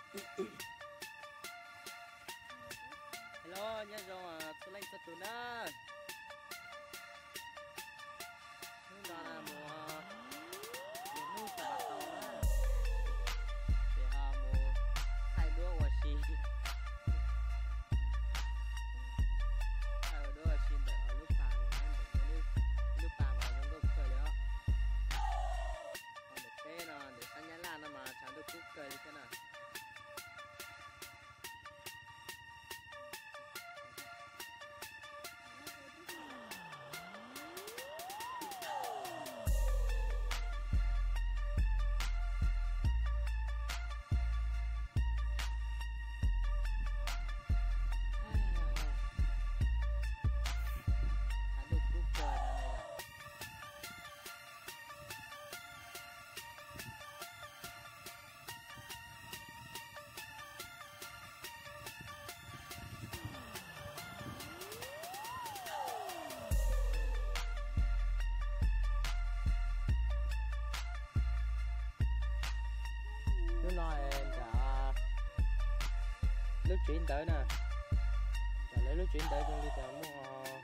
Hello, nyob zoo txhua leej txhua tus na. Hnub no mus, mus hnub xav tau na, ces ho mus thaij duab ua si, thaij ua duab ua si ntawm lub pas, ntawm lub pas mas zoo nkauj kawg li os. Ho ntawm peb no ntawm sab Nyab Laj no mas tshav ntuj kub kawg li thiab na. Hnub no nram lub tsev ntawd na, nram lawv lub tsev ntawd zoo li tias muaj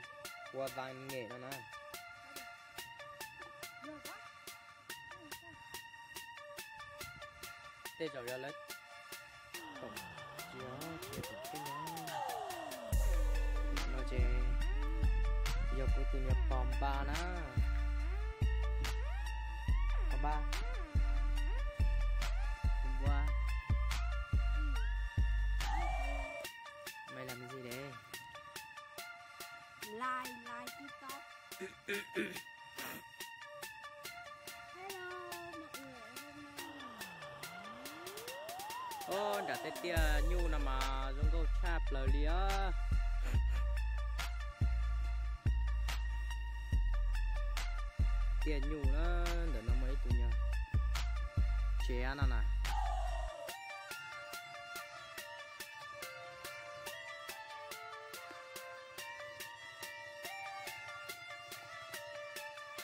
ua vas nyem no na. Tej zaum yog lawv tsis, tsis tau tej no. No ces yog kuv tus niam pog npa na. Pog npa, tus npua, mày làm gì đấy? Live, live TikTok. Hello, mọi người, hôm nay Ov, nram tej tiaj nyuj no mas zoo nkauj tshaj plaws li os. Tiaj nyuj na, ntawm no muaj ib tug nyuj tsev no na.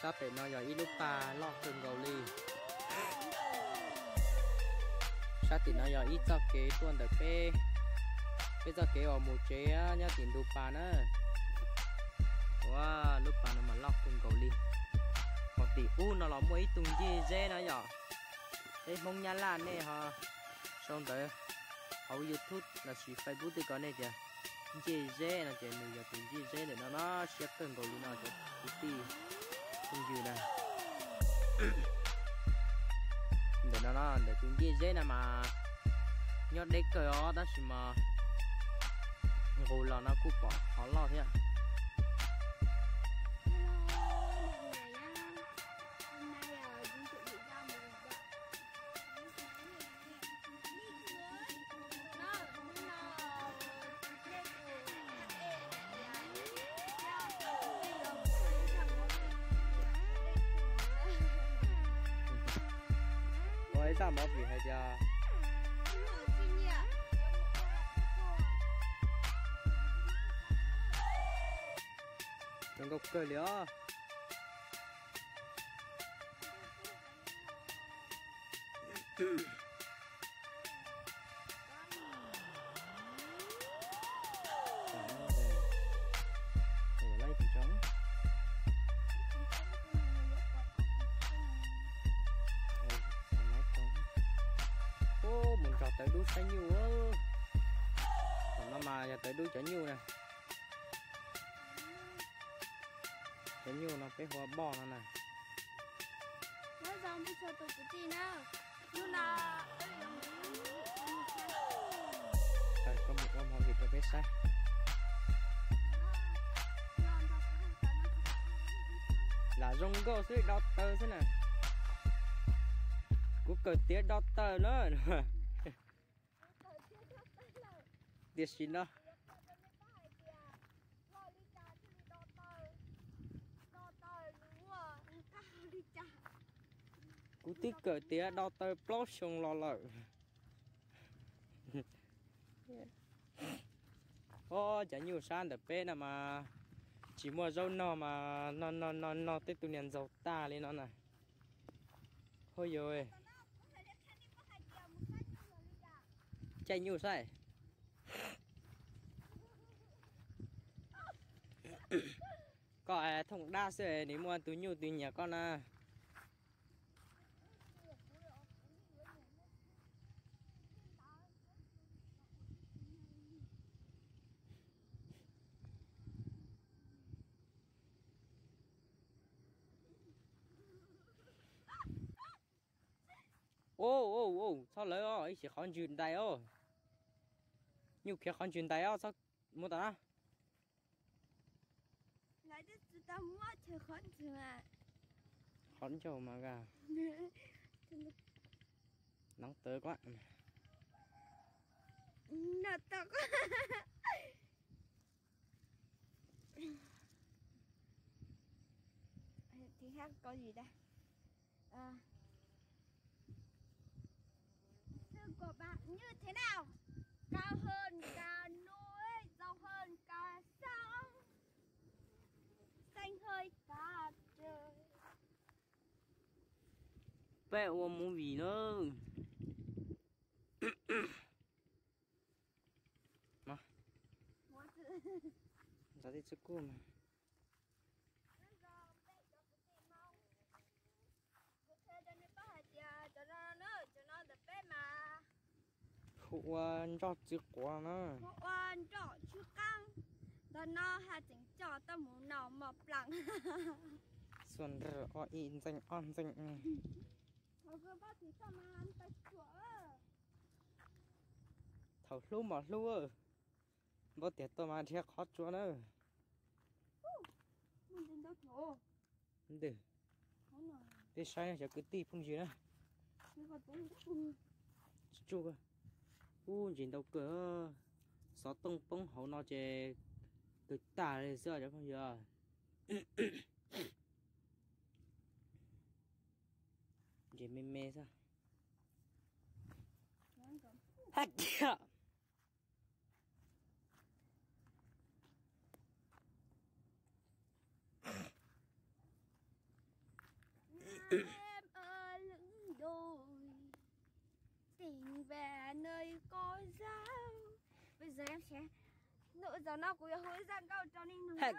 Sab pem no yog ib lub pas loj kawg nkaus li. Sab tim no yog ib txoj kev tuaj ntawm peb, peb txoj kev uas mus tsev nyob tim ntug pas na. Ua lub pas no mas loj kawg nkaus li. Ho tim ub no los muaj ib tug ncej zeb na yom. Peb Hmoob Nyab Laj nej ho sau ntawv hauv YouTube lossis Facebook twg ko nej tias ncej zeb no ces nws yog tus ncej zeb ntawm no no siab kawg nkaus li no cov kwv tij phooj ywg na. Ntawm no no ntawm tus ncej zeb no mas nyob deb kawg os tab sis mas nqus los no kuj pom qhov loj thiab. Ua ib txoj movie hais tias zoo nkauj kawg li os. Ub, mus nrog tawv dub saib nyuj. Tom no mas yog tawv dub cov nyuj na. Cov nyuj no peb hu ua boj no na. Koj mus ua movie rau peb saib. Lam zoo nkauj xwb, do taw xwb na. Kuv kawm tiav do taw na. Tiam sis no kuv twb kawm tiav do taw plaub xyoo los lawm. Ob, cov nyuj sab ntawm peb no mas tsis muaj zaub nog mas no no no no tej tus niag ntxaug tag li no na. Huj yus, mus saib nyuj lawm li cas? Caij nyuj saib. Koj thooj dab xwb nws muaj tus nyuj twg nyiam koj na. Au, au, au, txhob lawv os, ib sim qhov ntswg ntais os. Nyuj khiav qhov ntswg ntais os, txhob muab tom na. Qhov ncauj mas, nov tawv kuab. Thì hát có gì đây? Sư của bạn như thế nào? Cao hơn cả núi, rộng hơn cả sông, xanh hơn cả trời. Peb ua movie na. Ntxov tej txuj kuj mas. Hu ua nroj txwv quav na. Hu ua nroj txwv qab. Ntawm no haj tseem coj tau mus noj mov plees. Xuas nrog ob ib ntxeeg ob ntxeeg. Thaum hlub mos hlub, npau tias tuaj mas dhia qhov tsua na. Ntws, peb saib cov kwv tij phooj ywg na. Tsuj, ub, ntses ntau kawg. Xov tooj poob hauv no ces kawg tag li xwb cov phooj ywg. Ntses me me xwb. Hab tiag. Em ở lưng đồi, tìm về nơi có gió. Bây giờ em sẽ, nụ gió nó của Hứa Giang Cao Trào Ninh Hưng. Hụi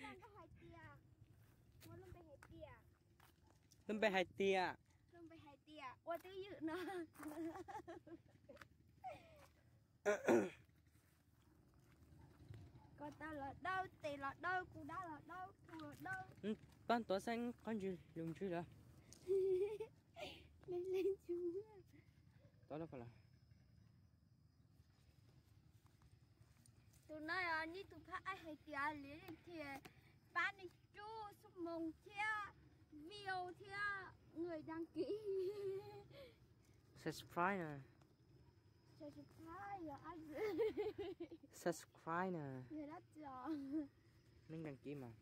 Giang có hais tias, ua lub npe hais tias, lub npe hais tias, lub npe hais tias ua twj ywm no. Koj tau los dawb, tes los dawb, kuv dab los dawb, kuv los dawb. Pab tuav xeeb qhov ntswg lug ntswg lawm. Leej leej tsuag. Tuav lub ko lawm. Tus no yog ib tug phab aib hais tias li leej thiaj pab nej rub xub moos thiab view thiab người đăng ký. Subscribe na. Subscribe yog dab tsi? Subscribe na. Yog dab tsi os? Neeg đăng ký mas.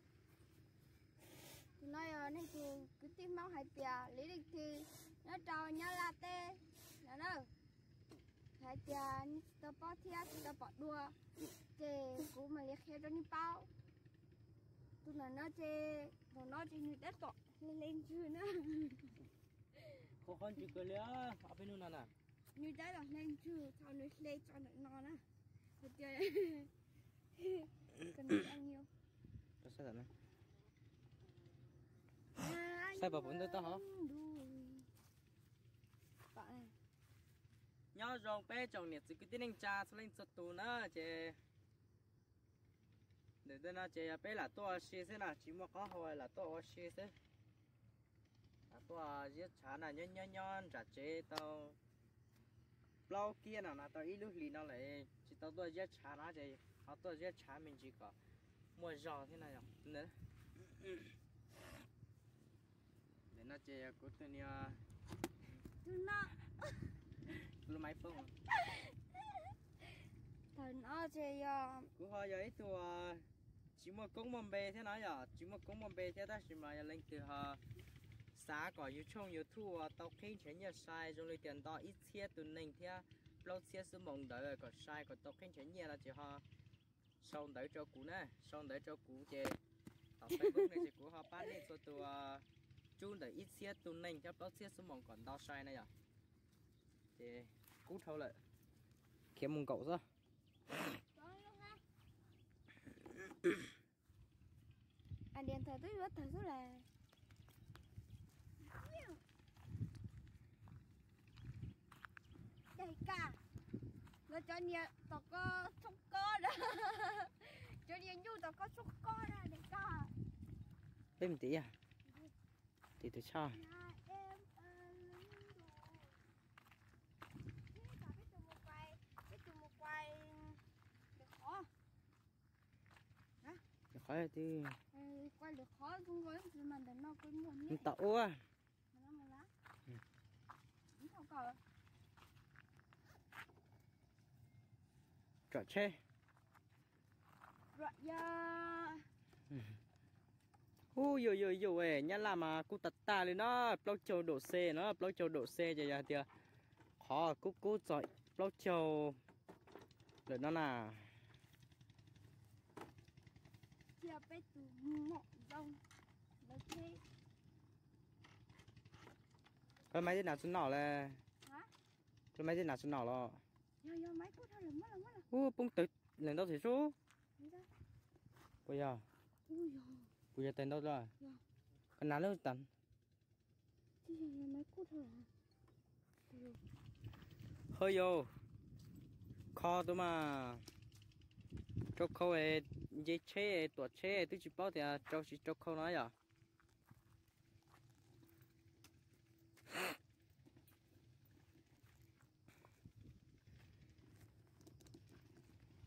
Tus no yog nej tus kwv tij Hmoob hais tias li leej thiaj nyob rau Nyab Laj teb no na. Hais tias nej tsis tau paub thiab tsis tau pom dua, ces kuv mam li qhia rau nej paub. Tus ntawm no ces, tus no ces nws tab tom hle hle ntswg na. Qhov qhov ntswg kawg li, ob peb hnub no na. Nws tab tom hle ntswg thaum nws hle tso ntawm no na. Hais tias, saib pom puas ntawm tau hov. Nyob zoo peb tsoom niam txiv kwv tij neej tsa txhua leej txhua tus na ces, ntawm no ces yog peb lam tuaj ua si xwb na, tsis muaj qhov hau, lam tuaj ua si xwb. Lam tuaj ziab tshav na, nyob nyob nyob nram tsev tau plaub kiab no na, tau ib lub hlis no lawm tsis tau tuaj ziab tshav no ces ho tuaj ziab tshav me ntsis kom muaj zog thiab no. Ntawm no ces kuv tus niag, tus no, kuv lub maiv poob. Thaum no ces yog kuv ho yog ib tug tsis muaj koob muaj npe thiab no, yog tsis muaj koob muaj npe thiab tab sis mas yog leej twg ho xav kom yus tshooj YouTube tau qhib nrhiav nyiaj sai zoo li tias nto ib txhiab tus neeg thiab plaub txhiab xub moos ntawd kom sai kom tau qhib nrhiav nyiaj no ces ho sau ntawv rau kuv na, sau ntawv rau kuv ces tom Facebook no ces kuv ho pab nej txhua tus rub ntawm ib txhiab tus neeg thiab plaub txhiab xub moos kom nto sai na yom. Ces kub dhau lawm. Khiav mus nkaum xwb. Niam ntawd twb yuav tawg xwb las. Daim ka, lawv cov niag tom ko tshoob kob na, cov niag nyuj tom ko tshoob kob na daim ka. Peb mus tim, tim tus tshaj. Lwm qhov twg? Nws tom ub. Tsom tsheb. Ub, yus yus yus, Nyab Laj mas kub tag tag li no, plaub caug dau xej no, plaub caug dau xej ces yog hais tias qhov kub kub txog plaub caug lawm no na. Koj maiv tej nas tsis nom le. Koj maiv tej nas tsis nom los. Ub, poob tawg leej ntau thiab sub. Puas yog? Puas yog tawg ntau los? Koj nas lub tas. Hawj yau, kho tus mas rau khau, nce tsheb tuam tsheb twb tsis paub tias rau tsis rau khau no yom.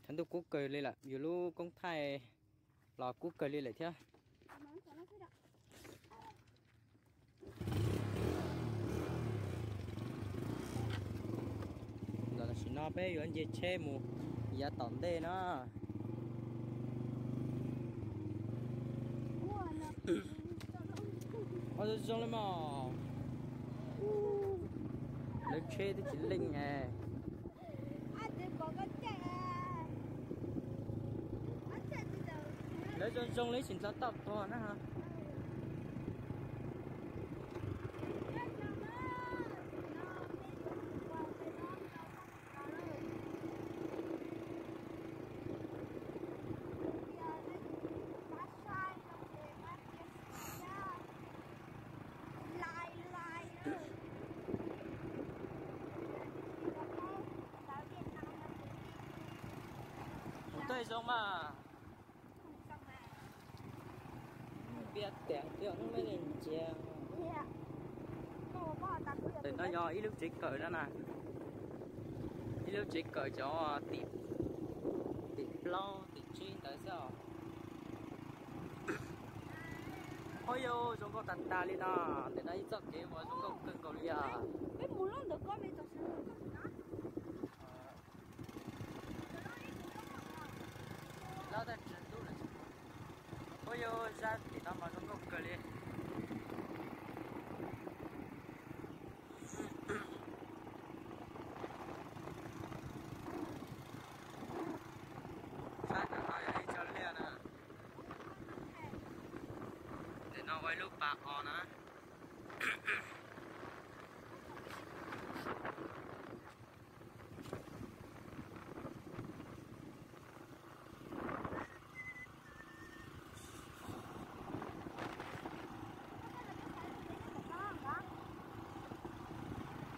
Tshav ntuj kub kawg li lawm, yus lub koob thaij los kub kawg li lawm thiab. Tam sim no peb yuav nce tsheb mus yav tom ntej na. Ua zoo zoo li mas. Lawv tsheb twb tsis leej. Lawv zoo zoo li tsis ntxhov toj tuag na. Kuv tuaj zoo mas. Npias tias tias ub me li ntsia. Ntawm no yog ib lub tsev kawm no na. Ib lub tsev kawm cov tim plaub tim tsib ntawd xwb os. Ua yog zoo nkauj tag tag li no. Ntawm no ib txoj kev uas zoo nkauj kawg nkaus li os. Ua yog zaj tim no mas zoo nkauj kawg li. Sab ntawm no yog ib co liaj na. Ntawm no ua ib lub pas os na.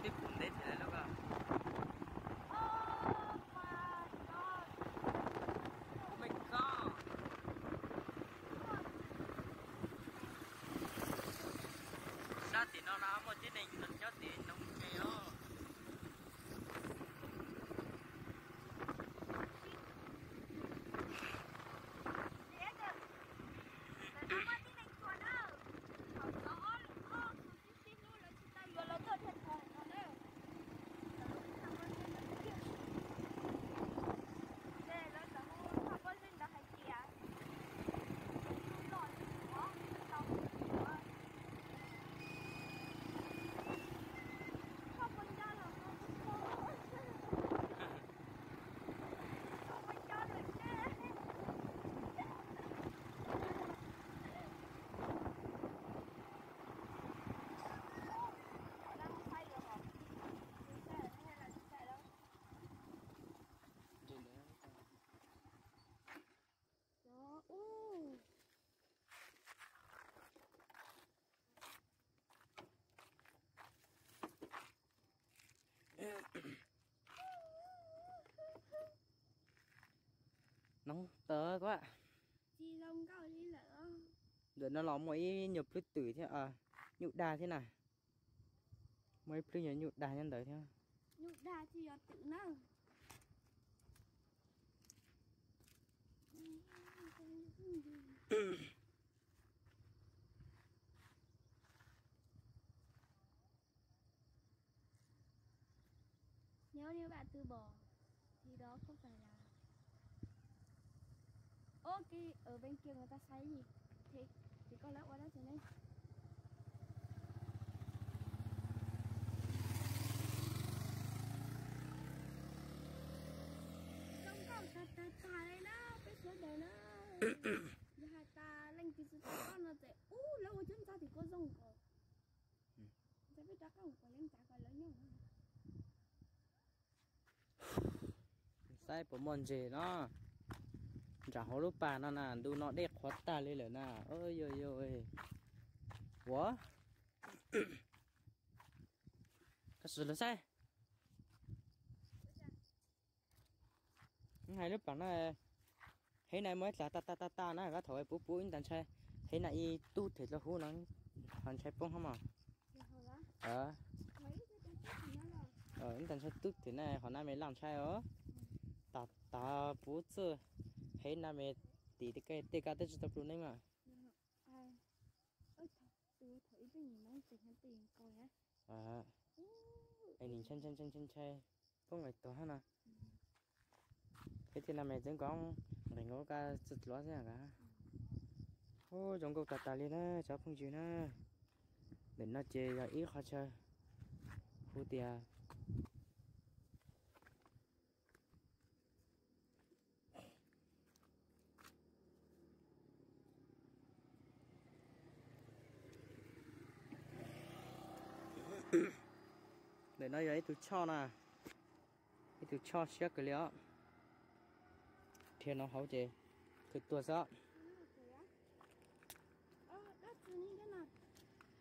Twb pus ntev thiab lawm. Sab tim no na muaj tib neeg nyob tim no mus tsev os. Ntawm no los muaj ib nyuag plwb twm thiab, nyuj dag thiab na. Muaj ib plwb nyuag nyuj dag nyob ntawd thiab. Nyuj dag thiaj yog twm na. Nếu như bạn từ bỏ thì đó không phải là... Ơ, cái ở bên kia người ta xây gì? Thì, thì con lỡ qua đó thì nên. Trông cậu thật thật thà đây đó, cái số đời đó. Giờ hai ta lên cái số con nó sẽ ú lâu chứ sao thì cô dùng cô. Sao biết đó không có lên trả con lỡ nhau. Saib puas muaj ntses no. Nram hauv lub pas no na, ntu no dej qhuav tag li lawm na. Ua, ua, ua. Koj sim lug saib. Hais lub pas no, hev na muaj ib dlav tag tag tag tag na, koj thaum puv puv ib ntas ntshai, hev na ib tug them dlua huv no, ho ntshai poob hab mas. Ib ntas ntshai tub them na, ho na me laj ntshai os. Tag tag puv txuj, hev na me tim tej kab twb tsis tau plhu neeb mas. Es nim ntshai ntshai ntshai ntshai poob lawm tuag hab na. Peb thiaj na me txeeb koob nqis nkaus kab txuj dluav xwb ka. Ub, zoo nkauj tas tas li na cov phooj ywg na. Ntawm no ces yog ib qhov chaw hu tias Ntawm no yog ib tug choj na, ib tug choj siab kawg li os. Dhia no hauv ces khwv tuag xwb.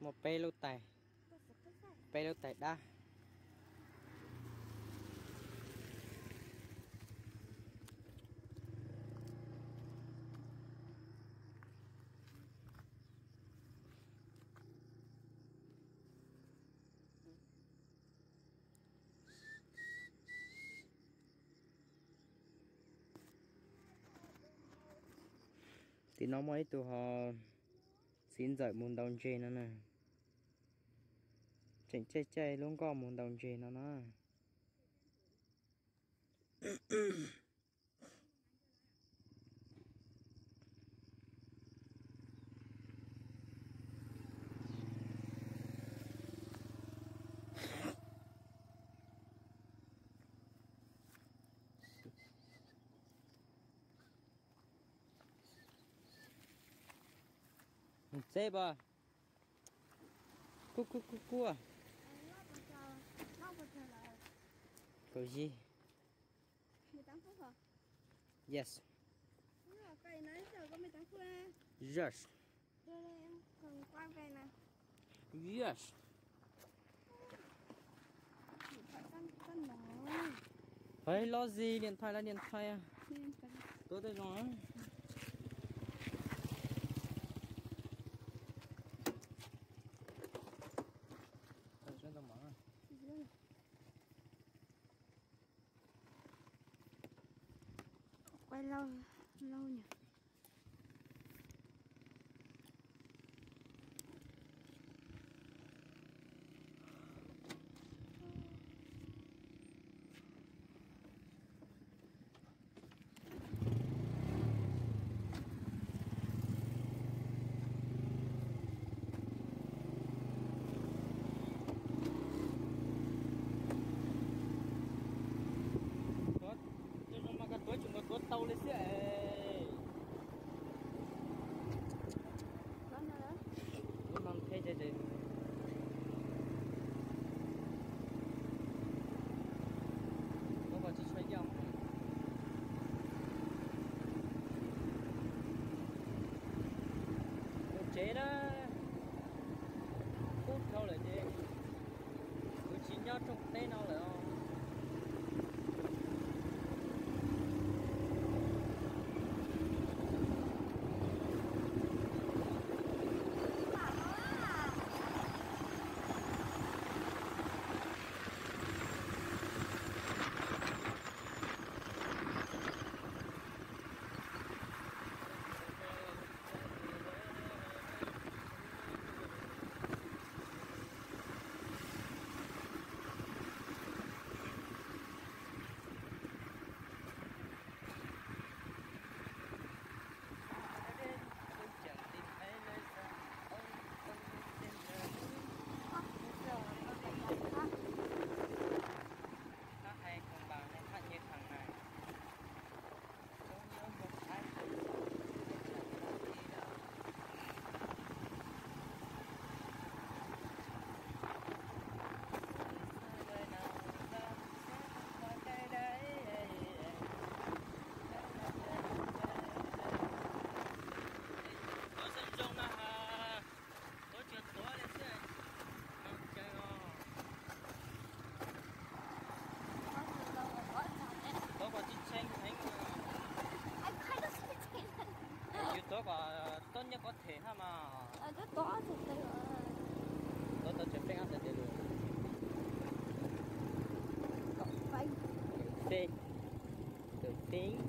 Muaj peb lub tais, peb lub tais dab. Tim no muaj ib tug ho txiv ntxawm mus ntaus ntses no na. Tseem caij caij lub nkoj mus ntaus ntses no na. Mus txeb pas. Kub kub kub kub. Kaum yig. Yes. Yes. Yes. Hais lo gì điện thoại là điện thoại à. Tôi tôi dùng lắm. Quay lâu lâu nhỉ. Tuav, tuav zoo mas koj tuav tsis mus tuav tau li xwb es. Mas, tov tau tsev peb ob txhais tes lus. Kaum feeb. Kaum feeb. Kaum feeb.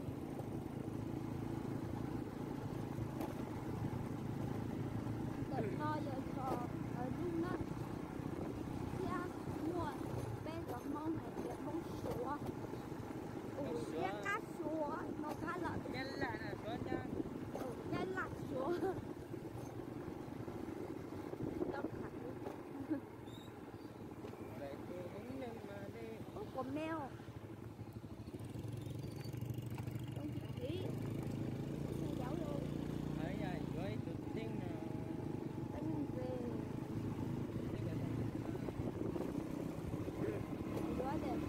Ntawm no yog cov lub na, thiab muaj peb cov Hmoob hais tias Hmoob Suav, thiab qab Suav no qab lawm. Nyab Laj Suav. Ub, kuv mel. Too tiv tiv, me yauv los. Yuav ib tug teeb no. Teeb ve. Yuav tias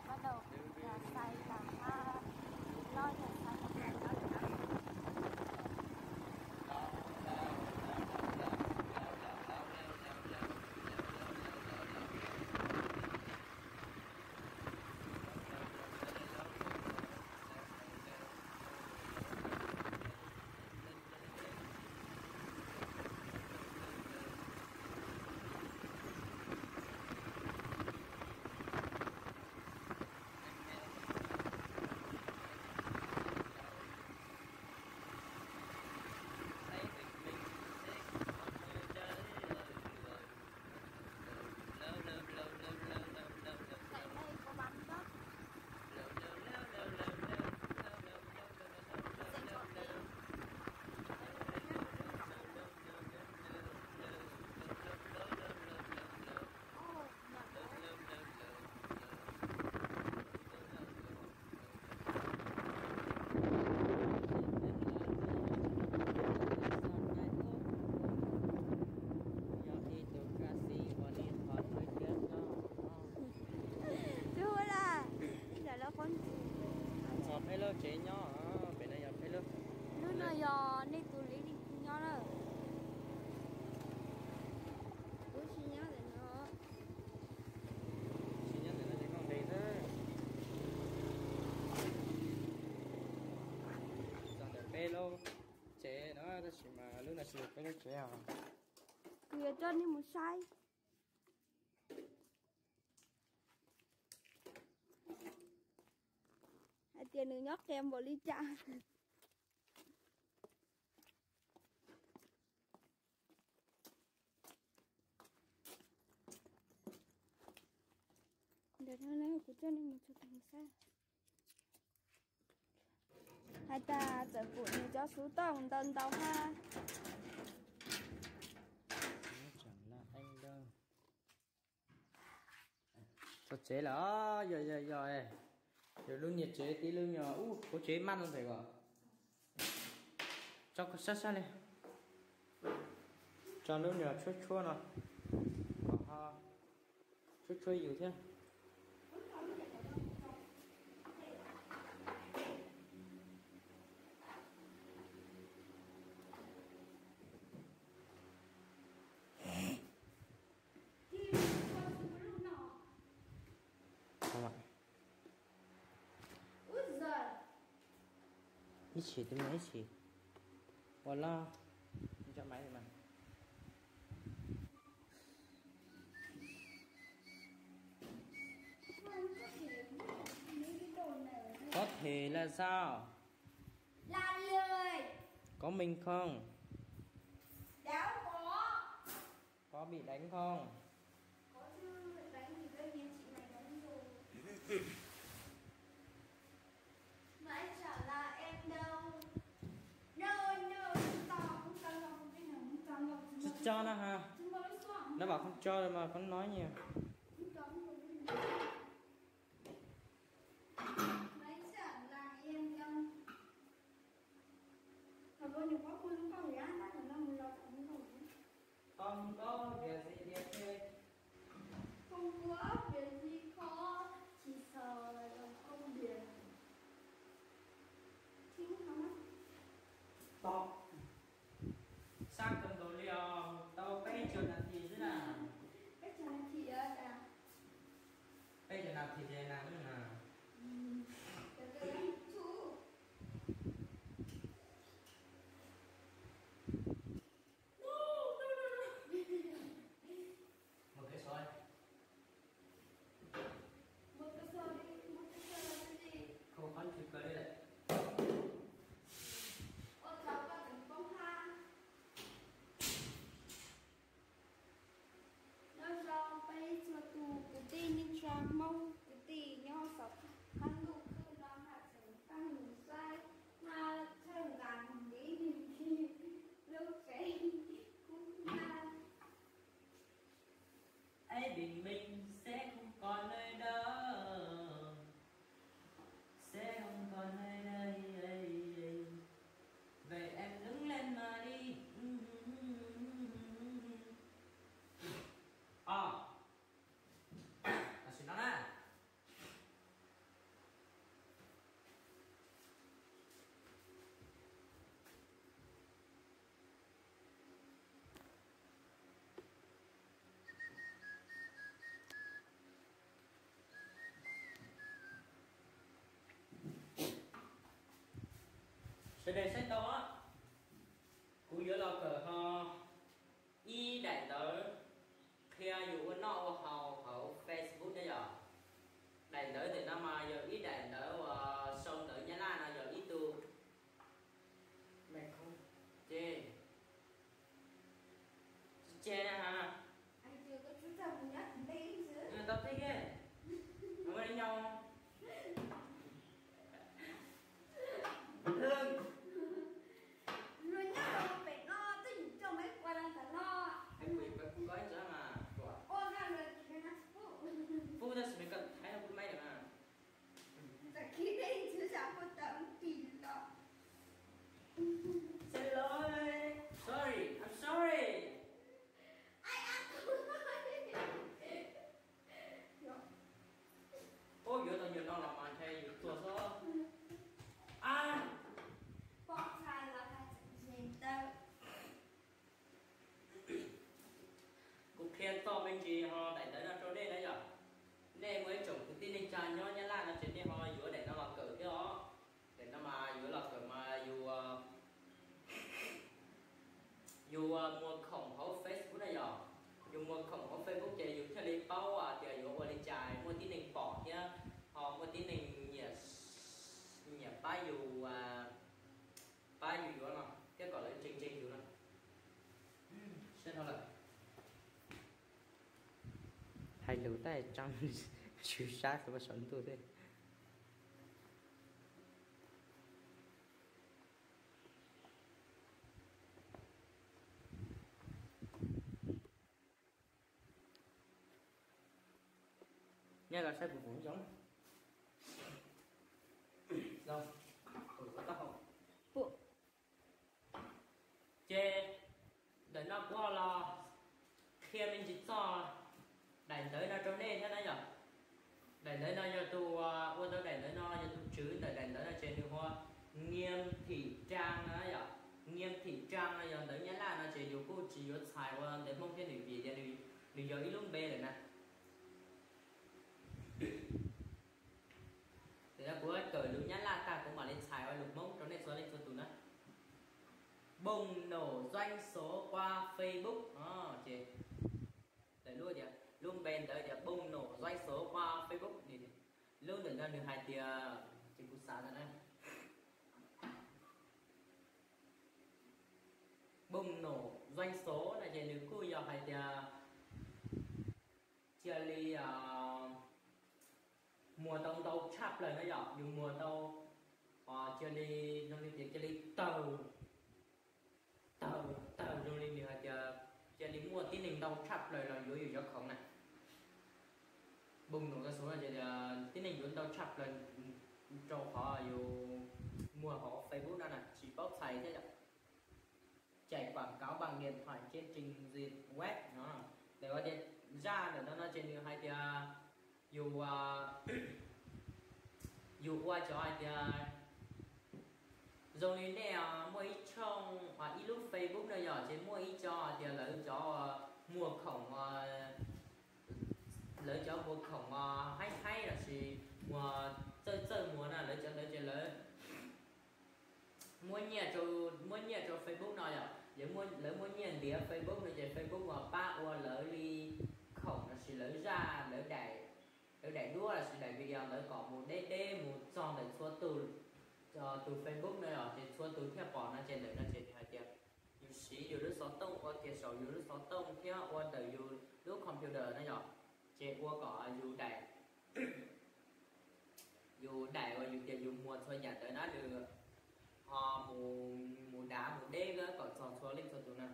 Bắt đầu là xay tầm ha, lo giờ xay tầm ha đó là Tus ua la, ib yam li qhov ntxov peb lub tsev nyob, pem no yog peb lub. Lub no yog nej tus li li nyob na. Kuv tsis nyob ntawm no. Tsis nyob ntawm no ces koj nqis xwb. Txog ntawm peb lub tsev no tab sis mas lub no tsis yog peb lub tsev os. Kuv yuav coj nej mus saib hais tias nws nyob qia npaum li cas. Ntawm no kuv coj nej mus txog tag xab. Hais tias txawm pum nws cov xov tooj ntau ntau ha. Txog tsev lawm, yog yog yog, yog lub niag tsev tib lub nyuag ub, kuv tsev maj no ntawm ko. Tso sab sab li. Tso lub nyuag tshuab tshuab no, kom ho tshuab tshuab yus thiab. Ib chim tus no ib chim ua loj, nco maiv mas. Có thể là sao? Là lười. Có mình không? Đâu có. Có bị đánh không? Có chứ, đánh thì đương nhiên chị này đánh rồi. Mà anh Trảo là em đâu? No, no, chúng ta không căng lòng, cái nào cũng căng lòng. Chúng ta Cho nó ha. Chúng ta lối xuống. Nó bảo không cho rồi mà con nói nhiều. Chúng ta không có cái gì. Mà anh Trảo là em đâu? Mà cô nhiều quá, cô không có gì á, nó còn đang lọt trong cái phòng. Không có việc gì, đi về. Không có việc gì khó, chỉ sợ là Ces na, một cái soi, một cái soi đi, một cái soi đi. Không có chữ cơ đây. Ôi, cháu có tính bông hoa. Nyob zoo peb txhua tus kwv tij neej tsa Hmoob, kwv tij nyob saum qab ntuj khwb no, haj tseem pab nws saib, haj txhawj nqa nws li nws lub tsev kub na. Ê, bình minh sẽ không còn nơi đâu, sẽ không còn nơi đây. Vậy em đứng lên mà đi. Ồ, là xin nó nè. Sawv daws saib tau, kuv yuav los kawm ho ib daim ntawv qhia yus ua noj ua haus hauv Facebook na yom. Daim ntawv ntawm no mas yog ib daim ntawv uas sau ntawv Nyab Laj no yog ib tug. Ces tsis tseg na ha. Tau tib ke. Ua li nyo. Luag nyob rau pem no twb yus coj maiv qua rau ntawm no. Pub tab sis me koj thaib no pub maiv lawm na. Sorry, I'm sorry. Ub, yuav tau nyuag no los mas ntshe yus tuag xwb. A, kuv qhia txoj me ntsis ho daim ntawv no rau nej na yom. Nej muaj ib tsoom kwv tij neej tsa nyob Nyab Laj no ces nej ho yuav daim no los kawm thiab os. Daim no mas yuav los kawm mas yus, yus muag khoom hauv Facebook na yom. Yus muag khoom hauv Facebook ces yus thiaj li paub tias yuav ua li cas muaj tib neeg pom thiab ho muaj tib neeg nyiam, nyiam pab yus, pab yus yuav no thiab kom lawv ntseeg ntseeg yus no. Hais lus tab tseem swm sab rau saum ntuj thiab. Nyob los saib kuv kuv zoo. Ces ntawm no kuv ho los qhia me ntsis txog daim ntawv no rau nej thiab na yom. Daim ntawv no yog tus ua tau daim ntawv no yog tus tswv ntawm daim ntawv no ces nws hu ua Nyiam Thim Trang no yom. Nyiam Thim Trang no yog ntawv Nyab Laj no ces yus kuj tsis yuav txhais ua ntawv Hmoob thiab nws vim tias nws yog ib lub npe lawm na. Ces kuv kawm lus Nyab Laj tag kuv mam li txhais ua lus Hmoob rau nej txhua leej txhua tus na. Bùng nổ doanh số qua Facebook. Ces lub tias, lub npe ntawd tias bùng nổ doanh số qua Facebook. Lub ntawm no nws hais tias, ces kuv xav ntawd na. Bùng nổ doanh số no ces nws kuj yog hais tias cia li muag tau ntau tshaj plaws na yom, yus muag tau cia li, zoo li tias cia li tawg, tawg, tawg zoo li nws hais tias cia li muaj tib neeg ntau tshaj plaws los yuav yus cov khoom na. Bùng nổ doanh số no ces tib neeg yuav ntau tshaj plaws rau qhov yus muag hauv Facebook no na, tsis paub txhais thiab yom. Chạy quảng cáo bằng điện thoại trên trình duyệt web no. Ntawm tias zaj ntawm no no ces nws hais tias yus, yus ua cov hais tias zoo li nej muaj ib tshooj, ib lub Facebook no yom, ces muaj ib co hais tias lawv cov muag khoom, lawv cov muag khoom haib haib lossis muag txawj txawj muag na, lawv cov ntawd ces lawv muab nyiaj rau, muab nyiaj rau Facebook no yom, lawv muab nyiaj ntiav Facebook no ces Facebook uas pab ua lawv li khoom lossis lawv zaj, lawv daim, lawv daim duab lossis daim video ntawd kom mus deb deb mus txog ntawm txhua tus, tus Facebook no yom, ces txhua tus thiaj pom no ces ntawm no ces nws hais tias yus siv yus lub xov tooj ua kiag saum yus lub xov tooj thiab ua ntawm yus lub computer no yom, ces ua kom yus daim, yus daim uas yus tias yus muag txhua yam ntawd na nws ho mus, mus dav mus deb kom txog txhua leej txhua tus na.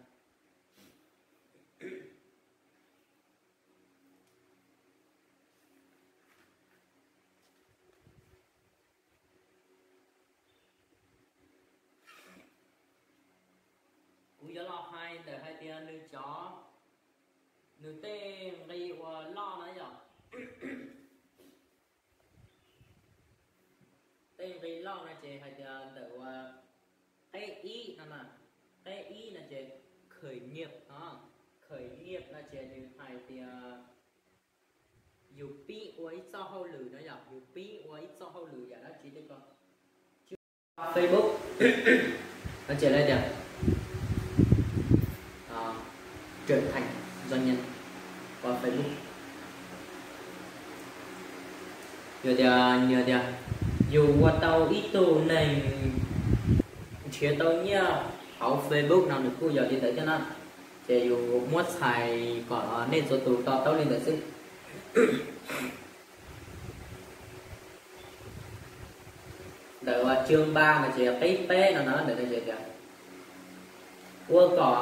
Kuv yuav los hais ntawm hais tias nws cov, nws tej nqi uas loj na yom. Tej nqi loj no ces hais tias ntawm uas qeb ib no na, qeb ib no ces khởi nghiệp no, khởi nghiệp no ces nws hais tias yus pib ua ib txoj hauj lwm no yom, yus pib ua ib txoj hauj lwm yam dab tsi tej ko. Facebook no ces lawv tias trở thành doanh nhân qua Facebook. Yog tias, yog tias yus ua tau ib tug neeg nrhiav tau nyiaj hauv Facebook no nws kuj yog li ntawd thiab na. Ces yus muab txhais kom nej txhua tus to taub li ntawd xwb. Ntawm uas chương ba no ces qib peb no na, ntawm no ces tias ua kom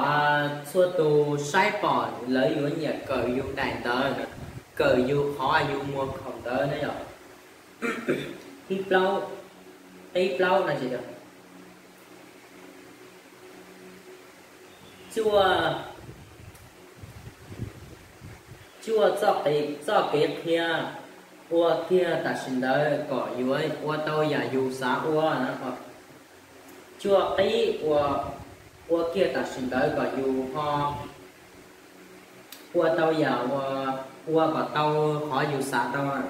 txhua tus saib pom lawv yuav nyiam kawm yus daim ntawv, kawm yus qhov yus muag khoom ntawd na yom. Thib plaub, qib plaub no ces tias cuaj, cuaj txoj kev qhia ua kiag tam sim ntawd kom yuav ua tau yam yus xav ua. Cuaj qib ua, ua kiag tam sim ntawd kom yus ho ua tau yam uas, ua kom tau qhov yus xav tau na.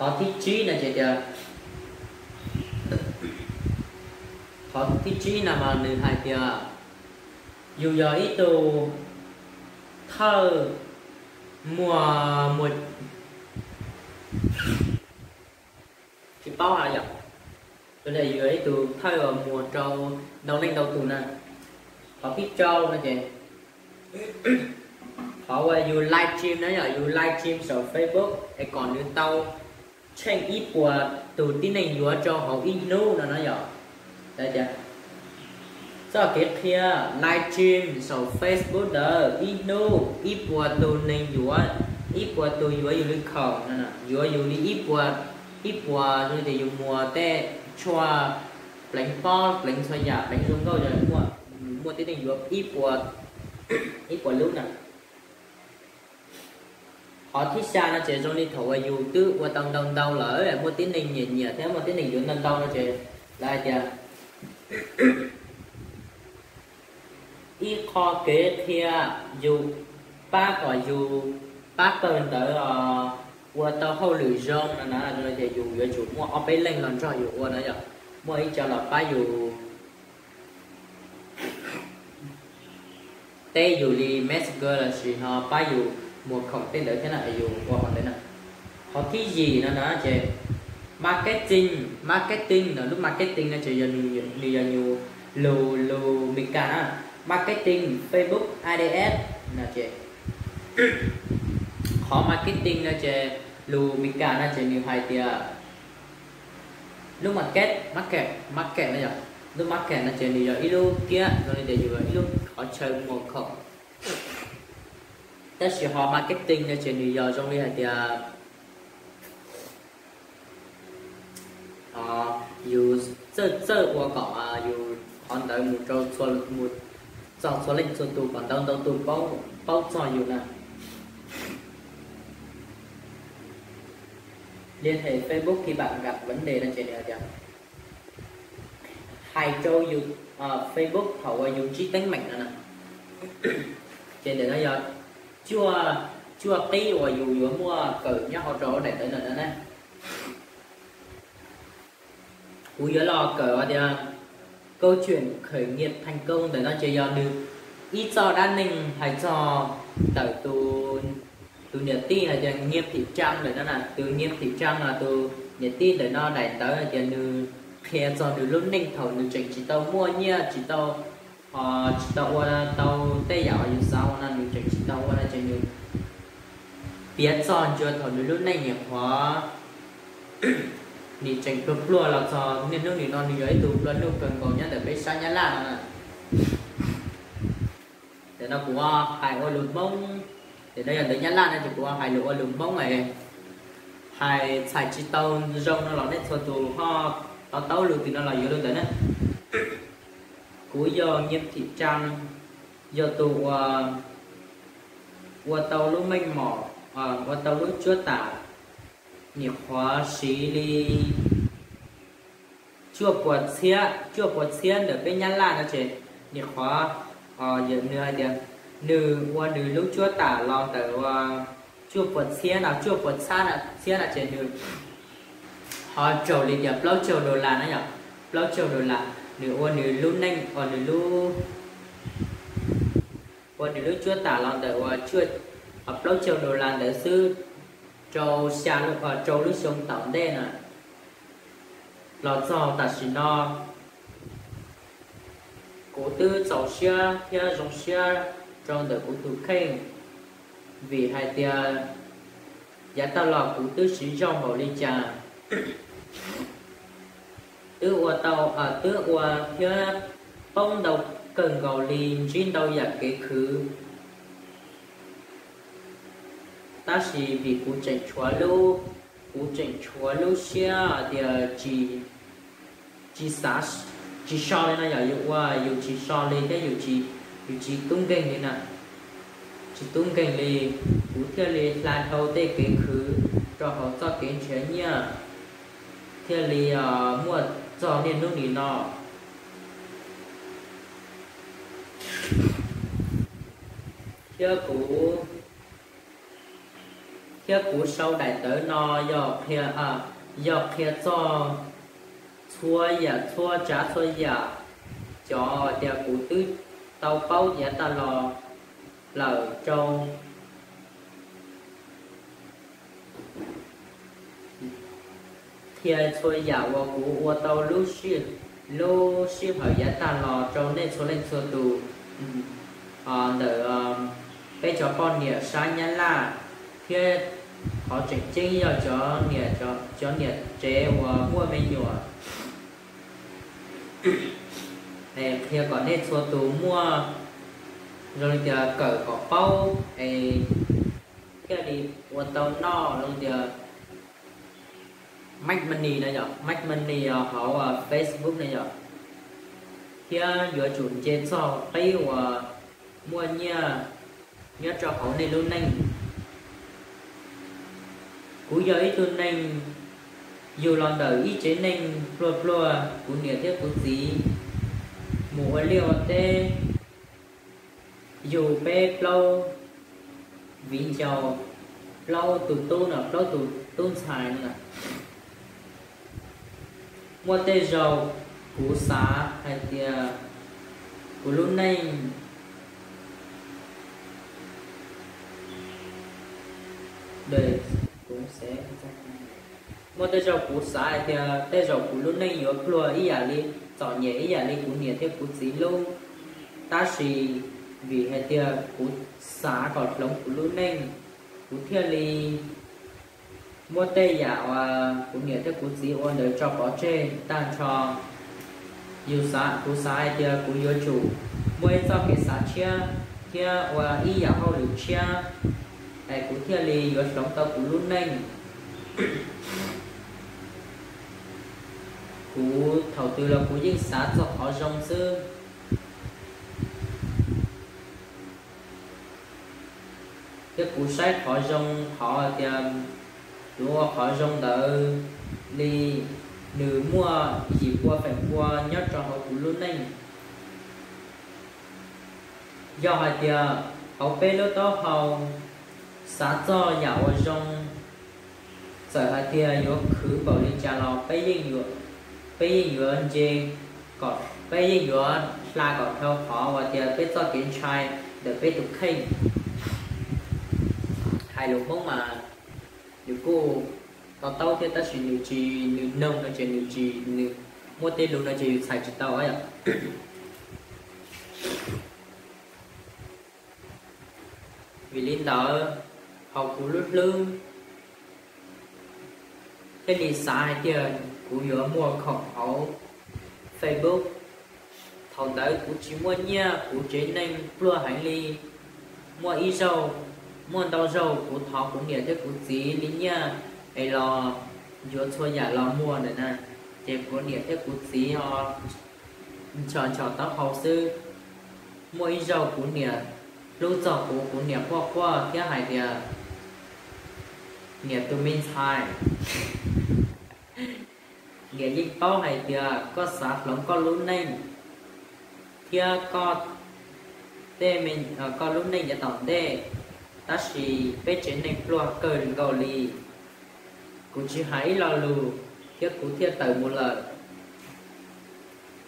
Qhov thib tsib no ces tias, qhov thib tsib no mas nws hais tias yus yog ib tug thawj muag, muag, tsis paub hais yom, yus yog ib tug thawj uas muag rau ntau leej ntau tus na. Qhov thib rau no ces qhov uas yus live stream na yom, yus live stream saum Facebook es kom nws tau tsheej ib puas tus tib neeg yuav rau hauv ib hnub no na yom. Tias txoj kev qhia live stream saum Facebook ntawd ib hnub ib puas tus neeg yuav, ib puas tus yuav yus li khoom no, yuav yus li ib puas, ib puas zoo li tias yus muag tej tshuaj pleev pob pleev txhua yam pleev zoo nkauj, muaj, muaj tib neeg yuav ib puas, ib puas lub na. Qhov thib xya no ces zoo li thaum uas yus twb ua tau ntau ntau lawm, muaj tib neeg nyiam nyiam thiab muaj tib neeg yuav ntau ntau no ces lawv hais tias ib qho kev qhia yus pab kom yus pab pawg ntawd ua tau hauj lwm zoo no na, ces yus yuav tsum muaj ob peb leej los nrog yus ua na yom, muaj ib co los pab yus teb yus li Messenger lossis ho pab yus muag khoom tej ntawd thiab na, yus ua qhov ntawd na. Qhov thib yim no na ces marketing, marketing no, lub marketing no ces yog nws, nws yog nyuag lus, lus Meskas na, marketing Facebook ads no ces qhov marketing no ces lus Meskas no ces nws hais tias lub market, market, market no yog, lub market no ces nws yog ib lub kiab zoo li tias yus ib lub qhov chaw muag khoom. Tab sis ho marketing no ces nws yog zoo li hais tias yus txawj txawj ua kom yus qhov ntawd mus rau txhua, mus txog txhua leej txhua tus kom ntau ntau tus paub, paub txog yus na. Liên hệ Facebook khi bạn gặp vấn đề no ces nws hais tias hais rau yus Facebook thaum uas yus ntsib teeb meem no na. Ces ntawm no yog cuaj, cuaj qib uas yus yuav muaj kawm nyob hauv rau daim ntawv ntawm no na. Kuv yuav los kawm tias câu chuyện khởi nghiệp thành công ntawm no ces yog nws ib txoj dab neeg hais txog ntawm tus niam tij hais tias Nyiaj Thim Tsab ntawm no na, tus Nyiaj Thim Tsab no tus niam tij ntawm no daim ntawv hais tias nws qhia txog nws lub neej thaum nws tseem tsis tau muaj nyiaj, tsis tau, tsis tau ua tau tej yam uas yus xav ua no, nws tseem tsis tau ua no ces nws piav txog ntsuas thaum nws lub neej nyuam qhuav, nws tseem pluag pluag los txog niaj hnub nim no nws yog ib tug nplua nuj kawg nkaus nyob ntawm peb sab Nyab Laj no. Ntawm no kuv hais ua lus Hmoob, ntawm no yog ntawv Nyab Laj no ces kuv hais lus ua lus Hmoob, hais txhais tsis tau zoo no los nej txhua tus ho to taub lus twg no los yuav lus ntawd na. Kuv yog Nyiaj Thim Tsab, yog tus uas ua tau lub meej mom, ua tau lub cuab tam, nyuam qhuav siv li cuaj puas txhiab, cuaj puas txhiab ntawm peb Nyab Laj no ces nyuam qhuav, nws hais tias nws ua nws lub cuab tam los ntawm ua cuaj puas txhiab no, cuaj puas txhiab no ces nws ho raug li tias plaub caug dollar na yom, plaub caug dollar. Nws ua nws lub neej, ua nws lub, ua nws lub cuab tam los ntawm ua plaub caug dollar ntawd xwb rau xya, rau lub xyoo tom ntej na. Los txog tam sim no kuv twb txaus siab thiab zoo siab rau ntawm kuv tus kheej, vim hais tias yav tag los kuv twb siv zog npaum li cas, twb ua tau, twb ua thiab poob ntau kawg nkaus li, ntsib ntau yam kev khwv. Tab sis vim kuv tseem tshuav lub, kuv tseem tshuav lub siab hais tias tsis, tsis xav, tsis so li no yom, yus ua yus tsis so li thiab yus tsis, yus tsis tub nkeeg li na, tsis tub nkeeg li, kuv thiaj li hla dhau tej kev khwv rau hauv txoj kev nrhiav nyiaj, thiaj li muaj txog niaj hnub nim no. Thiab kuv, thiab kuv sau daim ntawv no yog qhia, yog qhia txog txhua yam txhua tsav txhua yam, cov tias kuv twb tau paub yav tag los lawm rau, qhia txhua yam uas kuv ua tau lub sij, lub sij hawm yav tag los rau nej txhua leej txhua tus ntawm peb cov poj niam sab Nyab Laj, thiab qhov tseem ceeb yog cov niam, cov niam tsev uas muaj me nyuam, es qhia kom nej txhua tus muaj zoo li tias kawm kom paub es thiaj li ua tau noj zoo li tias make money no yom, make money hauv Facebook no yom, thiab yuav tsum nce txog qib uas muaj nyiaj nyob rau hauv nej lub neej. Kuv yog ib tug neeg yug los ntawm ib tsev neeg pluag pluag, kuv niam thiab kuv txiv mus ua liaj ua teb, yug peb plaub viv ncaus, plaub tus tub no, plaub tus tub ntxhais no. Muaj tej zaug kuv xav hais tias kuv lub neej, muaj tej zaug kuv xav hais tias tej zaum kuv lub neej yuav pluag ib yam li, txom nyem ib yam li kuv niam thiab kuv txiv lub, tab sis vim hais tias kuv xav kom hloov kuv lub neej, kuv thiaj li muab tej yam uas kuv niam thiab kuv txiv ua ntawd tso pov tseg tag nrho. Yus xav, kuv xav hais tias kuv yuav tsum muaj ib txoj kev xav tshiab thiab ua ib yam hauj lwm tshiab, es kuv thiaj li yuav hloov tau kuv lub neej. Kuv thaum twg los kuv yeej xav txog qhov zoo xwb, thiab kuv saib qhov zoo, qhov tias kuv ua qhov zoo ntawd li nws muaj yim pua feem pua nyob rau hauv kuv lub neej. Yog hais tias hauv peb lub taub hau Xav txog yam uas zoo, txawm hais tias yuav khwv npaum li cas los peb yeej yuav, peb yeej yuav nce, peb yeej yuav hla kom dhau qhov uas tias peb txoj kev ntshai ntawm peb tus kheej. Hais lus Hmoob mas nws kuj to taub thiab tab sis nws tsis, nws noog no ces nws tsis, nws muaj tej lus no ces yus txhais tsis tau yom. Vim li ntawd, hauv kuv lub hlwb thiaj li xav hais tias kuv yuav muag khoom hauv Facebook. Thaum ntawd kuv tsis muaj nyiaj, kuv tsev neeg pluag heev li. Muaj ib zaug, muaj ntau zaug kuv thov kuv niam thiab kuv txiv li nyiaj es los yuav txhua yam los muag ntawm na, ces kuv niam thiab kuv txiv ho nchos nchos taub hau xwb. Muaj ib zaug kuv niam hlub txog kuv, kuv niam quaj quaj thiab hais tias, niam tus me ntxhais, niam yeej paub hais tias koj xav hloov koj lub neej thiab koj tej me, koj lub neej yav tom ntej, tab sis peb tsev neeg pluag kawg nkaus li. Kuv tsis hais ib lo lus thiab kuv thiaj tawm mus lawm.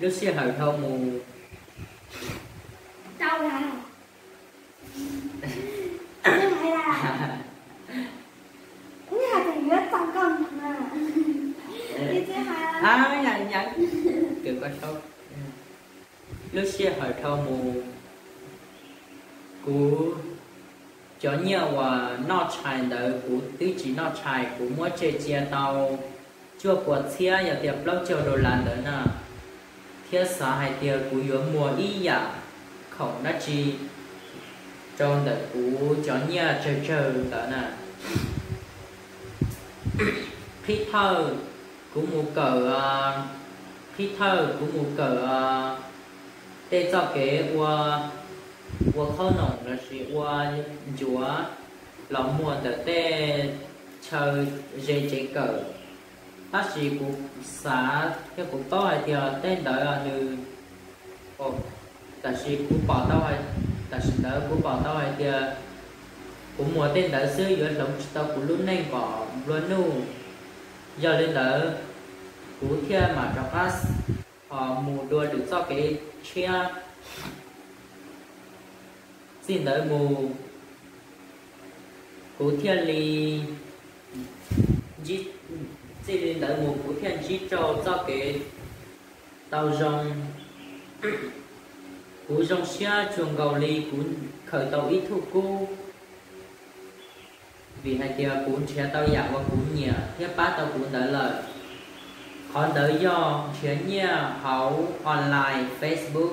Lub sij hawm dhau mus, lub sij hawm dhau mus, kuv cov nyiaj uas noj tshais ntawd kuv twb tsis noj tshais, kuv muab tseg cia tau cuaj puas txhiab, yog tias plaub caug dollar ntawd na, thiab xav hais tias kuv yuav muag ib yam khoom dab tsi rau ntawm kuv cov nyiaj tsawg tsawg ntawd na. Qhib thawj, kuv mus kawm, qhib thawj kuv mus kawm tej txoj kev ua, ua qhaub noom lossis ua ncuav los muag ntawm tej chaw ze tsev kawm. Tab sis kuv xav thiab kuv paub hais tias tej ntawd nws, tam sis kuv pom tau, tam sim ntawd kuv pom tau hais tias kuv muag tej ntawd xwb yuav hloov tsis tau kuv lub neej kom nplua nuj. Yog li ntawd, kuv thiaj mam rov qab ho mus dua lwm txoj kev tshiab. Txij ntawd mus, kuv thiaj li, txij li ntawd mus kuv thiaj ntsib rau txoj kev tau zoo. Kuv zoo siab tsuas nkaus li kuv khaws tau ib tug kub, vim hais tias kuv nrhiav tau yam uas kuv nyiam thiab pab tau kuv ntawd lawm. Qhov ntawd yog nrhiav nyiaj hauv online Facebook.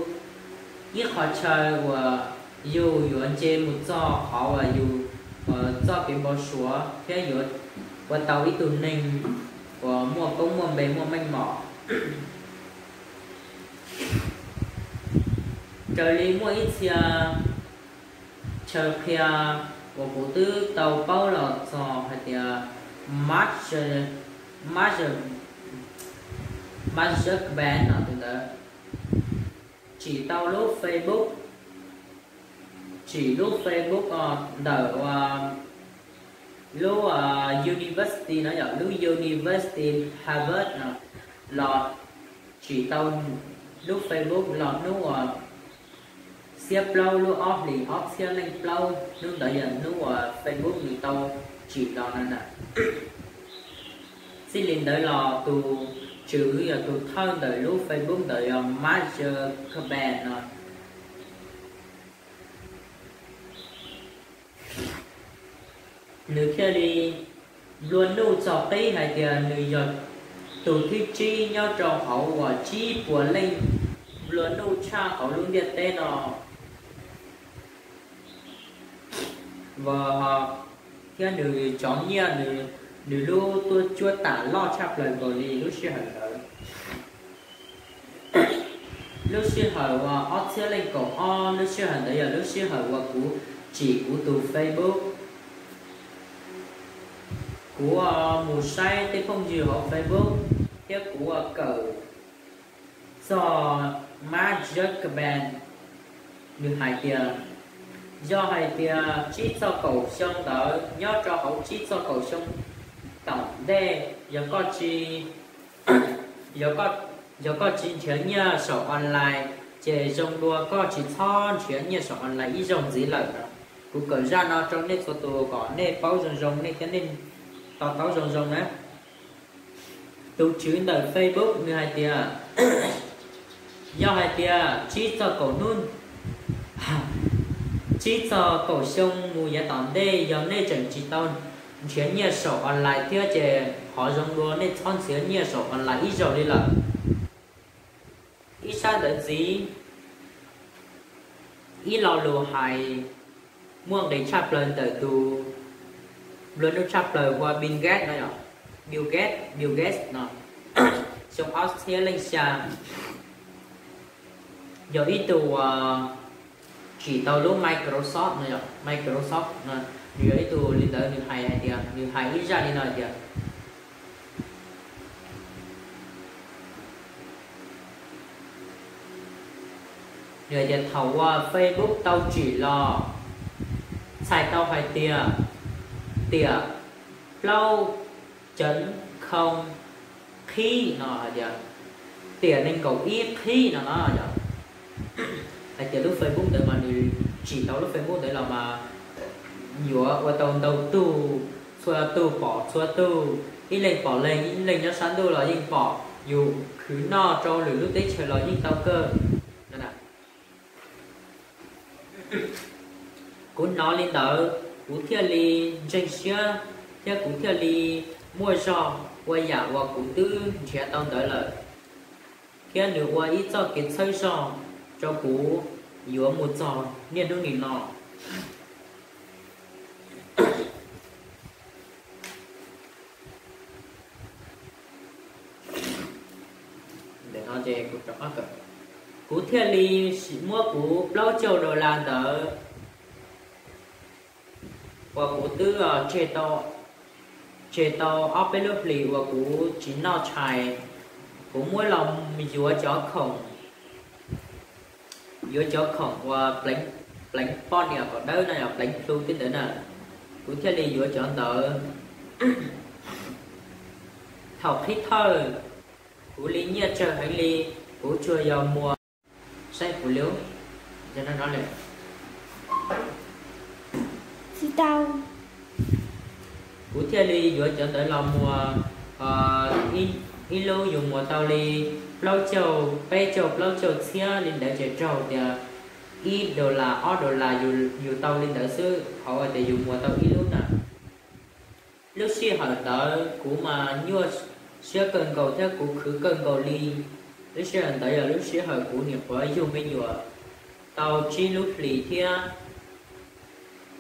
Ib qho chaw uas yus yuav nce mus txog qhov uas yus txoj kev npau suav thiab yuav ua tau ib tug neeg uas muaj koob muaj npe muaj meej mom. Raws li muaj ib txhia chaw qhia uas kuv twb tau paub los txog hais tias Mark, Mark, Mark Zuckerberg no tus ntawd tsim tau lub Facebook, tsim lub Facebook ntawm lub university no yog lub University Harvard no los tsim tau lub Facebook los hnub uas xiab plaub lub ob hlis ob txhiab leej plaub, hnub ntawd yog hnub uas Facebook nws tau tsim los no na. Txij li ntawd los tus tswv yog tus thawj ntawm lub Facebook ntawd yog Mark Zuckerberg no. Nws thiaj li nplua nuj txog qib hais tias nws yog tus thib tsib nyob rau hauv uas tsib puas leej nplua nuj tshaj hauv lub ntiaj teb no. Thiab nws cov nyiaj, nws lub tuaj cuab tam loj tshaj plaws nkaus li lub sij hawm ntawd. Lub sij hawm uas ob txhiab leej kaum ob, lub sij hawm ntawd yog lub sij hawm uas kuv tsim kuv tus Facebook. Kuv mus saib tej phooj ywg hauv Facebook thiab kuv kawm txog Mark Zuckerberg, nws hais tias Yog hais tias tsib txog kaum xyoo ntawd, nyob rau hauv tsib txog kaum xyoo tom ntej, yog koj tsis, yog koj, yog koj tsis nrhiav nyiaj saum online, ces zoo dua koj tsis txhob nrhiav nyiaj saum online ib zaug ntxiv lawm. Kuv kawm zaj no rau nej txhua tus kom nej paub zoo zoo, nej thiab nej to taub zoo zoo na. Tus tswv ntawm Facebook nws hais tias, yog hais tias tsib txog kaum hnub, tsib txog kaum xyoo mus yav tom ntej, yog nej tseem tsis tau nrhiav nyiaj saum online thiab ces qhov zoo dua nej txhob nrhiav nyiaj saum online ib zaug li lawm. Ib sab ntawd ntxiv, ib lo lus hais muaj nqis tshaj plaws ntawm tus nplua nuj tshaj plaws hu ua Bill Gates no, Bill Gates, Bill Gates no, xyoo ob txhiab leej xya, yog ib tug uas tsim tau lub Microsoft no, Microsoft no, nws yog ib tug li ntawd, nws hais hais tias, nws hais ib zaj li no hais tias, nws hais tias thaum uas Facebook tau tsim los txhais tau hais tias tiam plaub ceev khoo qhib no hais tias tiam nees nkaum ib qhib no no yog hais tias lub Facebook ntawd mas nws tsim tau lub Facebook ntawd los mas yuav ua tau ntau tug, txhua tug pom txhua tug, ib leeg pom leeg, ib leeg nyob sab ntuj los yeej pom, yus khwv noj rau lwm lub teb chaws los yeej tau kawg. Kuv hnov li ntawd kuv thiaj li ntseeg siab thiab kuv thiaj li muaj zog ua yam uas kuv twb nrhiav tau ntawd lawm, thiab nws ua ib txoj kev txhawb zog rau kuv yuav mus txog niaj hnub nim no. Kuv thiaj li muab kuv plaub caug dollar ntawd uas kuv twb tseg tau ob peb lub hlis uas kuv tsis noj tshais, kuv muab los yuav cov khoom, yuav cov khoom uas pleev poj niam kom dawb no, yog pleev plhu tej ntawd na. Kuv thiaj li yuav cov ntawd. Thaum qhib thawj, kuv li nyiaj tsawg heev li, kuv tsuas yog muas, saib kuv li, kuv thiaj li yuav cov ntawd los muas, ib lub yus muas tau li plaub caug, peb caug, plaub caug txhiab li ntawd ces raug tias ib dollar ob dollar yus tau li ntawd xwb, qhov uas tias yus muas tau ib lub na. Lub sij hawm ntawd kuv mas nyuaj siab kawg nkaus thiab kuv khwv kawg nkaus li. Lub sij hawm ntawd yog lub sij hawm kuv nyuam qhuav yug me nyuam tau tsib lub hlis thiab.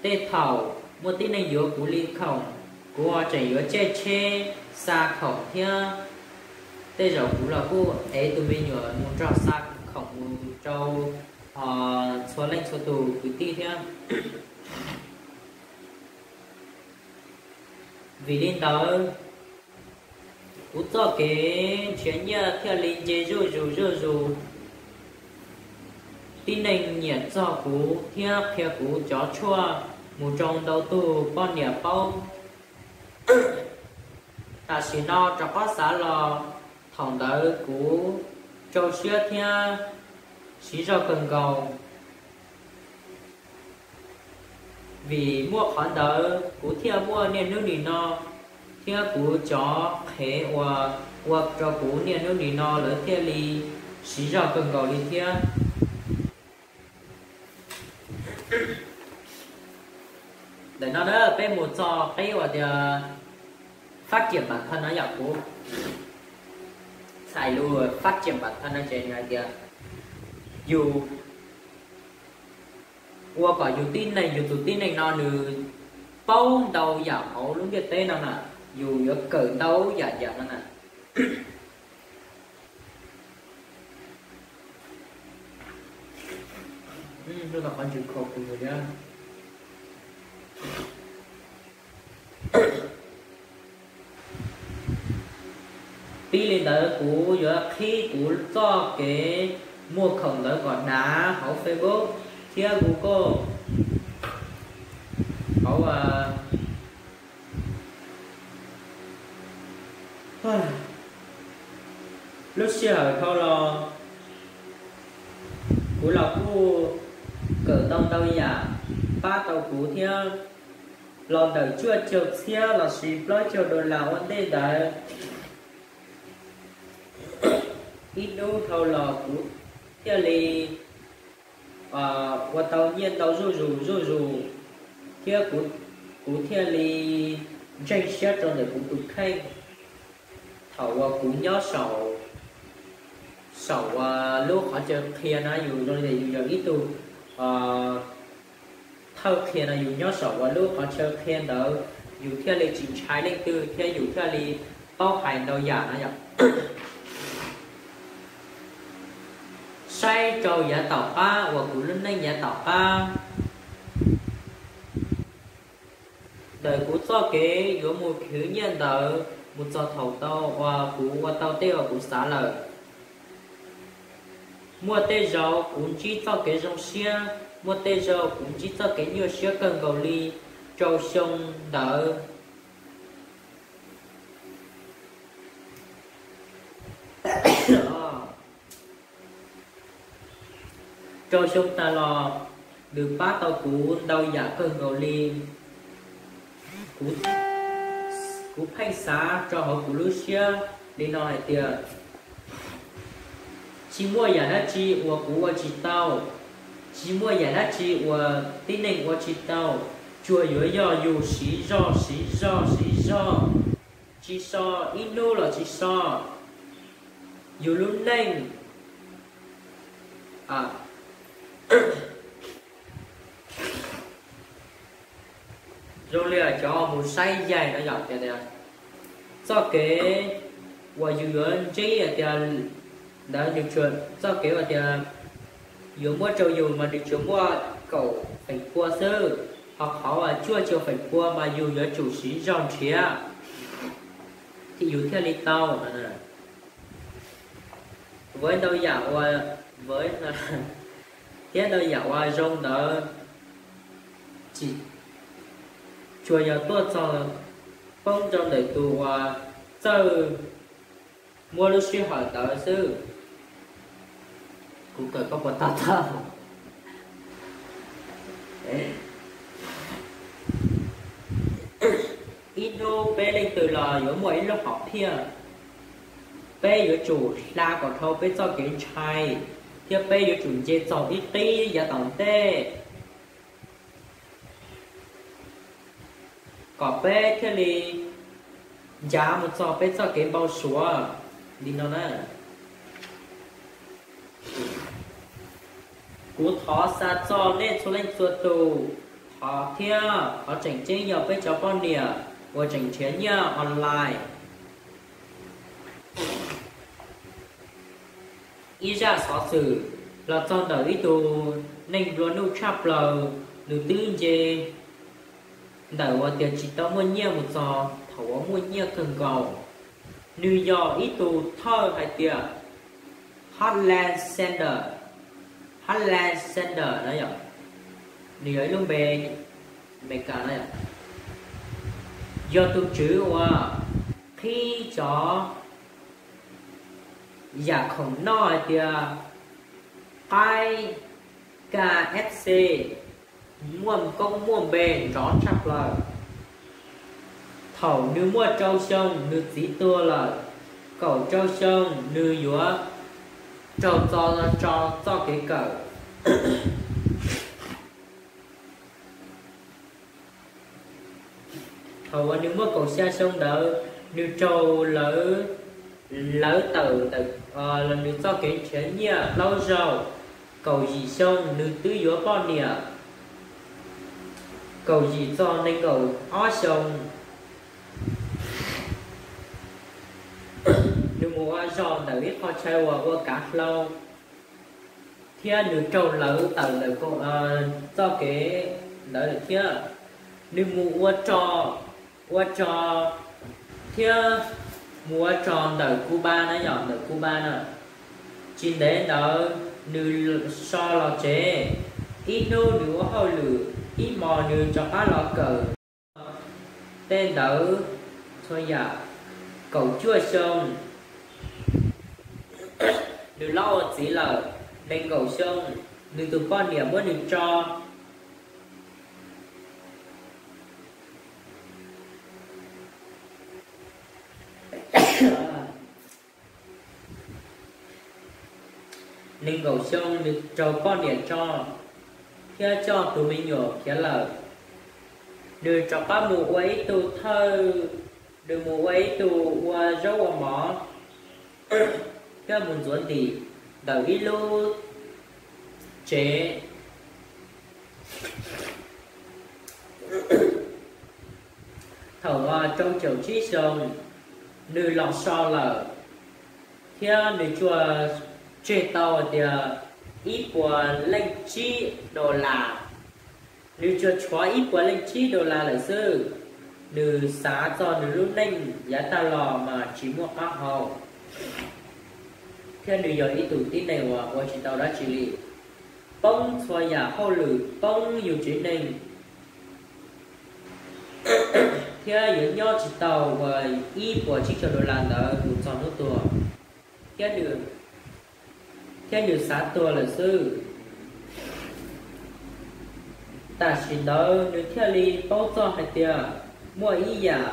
Tej thaum muaj tib neeg yuav kuv li khoom, kuv ho tseem yuav caij tsheb xa khoom thiab. Tej zaum kuv los kuj ev tus me nyuam mus nrog xa khoom mus rau txhua leej txhua tus kwv tij thiab. Vim li ntawd, kuv txoj kev nrhiav nyiaj thiaj li nce zuj zus zuj zus. Tib neeg nyiam txog kuv thiab qhia kuv cov tshuaj mus rau ntau tus poj niam paub. Tam sim no rov qab xav los, thaum ntawd kuv rau siab thiab siv zog kawg nkaus. Vim muaj qhov ntawd kuv thiaj muaj niaj hnub nim no, thiab kuv cov qhev uas ua rau kuv niaj hnub nim no lawv thiaj li siv zog kawg nkaus li thiab. Ntawm no na peb mus txog qib uas tias fab ciam npam thawj no yom, kuv txhais lus fab ciam npam thawj no ces nws hais tias yus ua kom yus tib neeg, yus tus tib neeg no nws paub ntau yam hauv lub ntiaj teb no na, yus yuav kawm ntau yam yam no na. Tib li ntawd kuv yuav qhib kuv txoj kev muag khoom ntawd kom dav hauv Facebook thiab Google. Hauv lub sij hawm dhau los, kuv los kuj kawm tau ntau yam pab tau kuv thiab. Los ntawm cuaj caug txhiab lossis plaub caug dollar ua ntej ntawd, ib hnub dhau los kuv thiaj li ua tau nyiaj ntau zuj zus zuj zus, thiab kuv thiaj li ntseeg siab rau ntawm kuv tus kheej. Thaum uas kuv nyob saum, saum lub qhov chaw qhia na, yus zoo li yus yog ib tug thawj qhia no, yus nyob saum uas lub qhov chaw qhia ntawd, yus thiaj li tsis ntshai leej twg thiab yus thiaj li paub hais ntau yam no yom. Saib rau yav tom qab uas kuv lub neej yav tom qab, ntawm kuv txoj kev yuav mus khwv nyiaj ntawd mus txog thaum tau uas kuv ua tau tej uas kuv xav lawm. Muaj tej zaum kuv ntsib txoj kev zoo siab, muaj tej zaum kuv ntsib txoj kev nyuaj siab kawg nkaus li rau xyoo ntawd. Rau xyoo tas los, nws pab tau kuv ntau yam kawg nkaus li. Kuv pheej xav rau hauv kuv lub siab li no hais tias, tsis muaj yam dab tsi uas kuv ua tsis tau, tsis muaj yam dab tsi uas tib neeg ua tsis tau, tsuas yuav yog yus siv zog siv zog siv zog, tsis so ib hnub los tsis so yus lub neej. Zoo li cov mus saib yaig no yom, tias txoj kev uas yus yuav ntsib hais tias ntawd nws tsuas txoj kev uas tias yuav muab rau yus mas nws tsuas muaj kaum feem pua xwb, ho qhov uas cuaj caum feem pua mas yus yuav tsum siv zog nrhiav thiaj yus thiaj li tau. Vawv ntau yam uas, vawv thiab ntau yam uas zoo ntawd tsis tsuas yog tuaj txog poob rau ntawm tus uas txawj muab lub sij hawm ntawd xwb. Kuv kawm koj puas tau tau? Ib hnub peb leej twg los yuav muaj ib lub hom phiaj. Peb yuav tsum hla kom dhau peb txoj kev ntshai, thiab peb yuav tsum nce txaus ib qib yav tom ntej kom peb thiaj li ncav mus txog peb txoj kev npau suav li no na. Kuv thov xa txog nej txhua leej txhua tus, qhov thiab qhov tseem ceeb yog peb cov poj niam uas tseem nrhiav nyiaj online. Ib zaj xov xwm los txog ntawm ib tug neeg nplua nuj tshaj plaws, nws twb nce ntawm uas tias tsis tau muaj nyiaj mus txog thaum uas muaj nyiaj kawg nkaus. Nws yog ib tug thawj hais tias Heartland Center, Heartland Center na yom, nws yog ib lub npe Amelikas na yom, yog tus tswv uas qhib cov yam khoom noj hais tias qaib K F C muaj koob muaj npe nrov tshaj plaws. Thaum nws muaj rau xyoo nws txiv tuag lawm, kaum rau xyoo nws yuav raug txo tso txoj kev kawm. Thaum uas nws muaj kaum xya xyoo ntawd, nws raug lawv, lawv tawm ntawm nws txoj kev nrhiav nyiaj plaub zaug. Kaum yim xyoo nws twb yuav poj niam, kaum yim txog nees nkaum ob xyoo nws mus ua zog ntawm ib qho chaw uas ua kav hlau, thiab nws raug lawv tawm ntawm txoj kev ntawd lawm thiab. Nws mus ua rog, ua rog thiab mus ua rog ntawm Cuba na yom, ntawm Cuba na. Tsis ntev ntawd nws so los tsev, ib hnub nws ua hauj lwm ib hmos nws rov qab los kawm tej ntawd txhua yam. Kaum cuaj xyoo nws loj ua txiv lawm. Nees nkaum xyoo nws tus poj niam muab nws tso. Nees nkaum xyoo nws raug poj niam tso thiab coj tus me nyuam khiav lawm. Nws rov qab mus ua ib tug thawj, nws mus ua ib tug ua zaub ua mov thiab mus ntxuav ntim ntawm ib lub tsev. Thaum rau caum tsib xyoo, nws los so lawm thiab nws tsuas tseg tau tias ib puas leej tsib dollar. Nws tsuas tshuav ib puas leej tsib dollar lawm xwb. Nws xav txog nws lub neej yav tag los mas tsis muaj qab hau, thiab nws yog ib tug tib neeg uas ua tsis tau dab tsi li, poob txhua yam hauj lwm, poob yus tsev neeg, thiab yuav nyob tsis tau uas ib puas tsib caug dollar ntawd mus txog hnub tuag, thiab nws xav tuag lawm xwb. Tam sim ntawd nws thiaj li paub txog hais tias muaj ib yam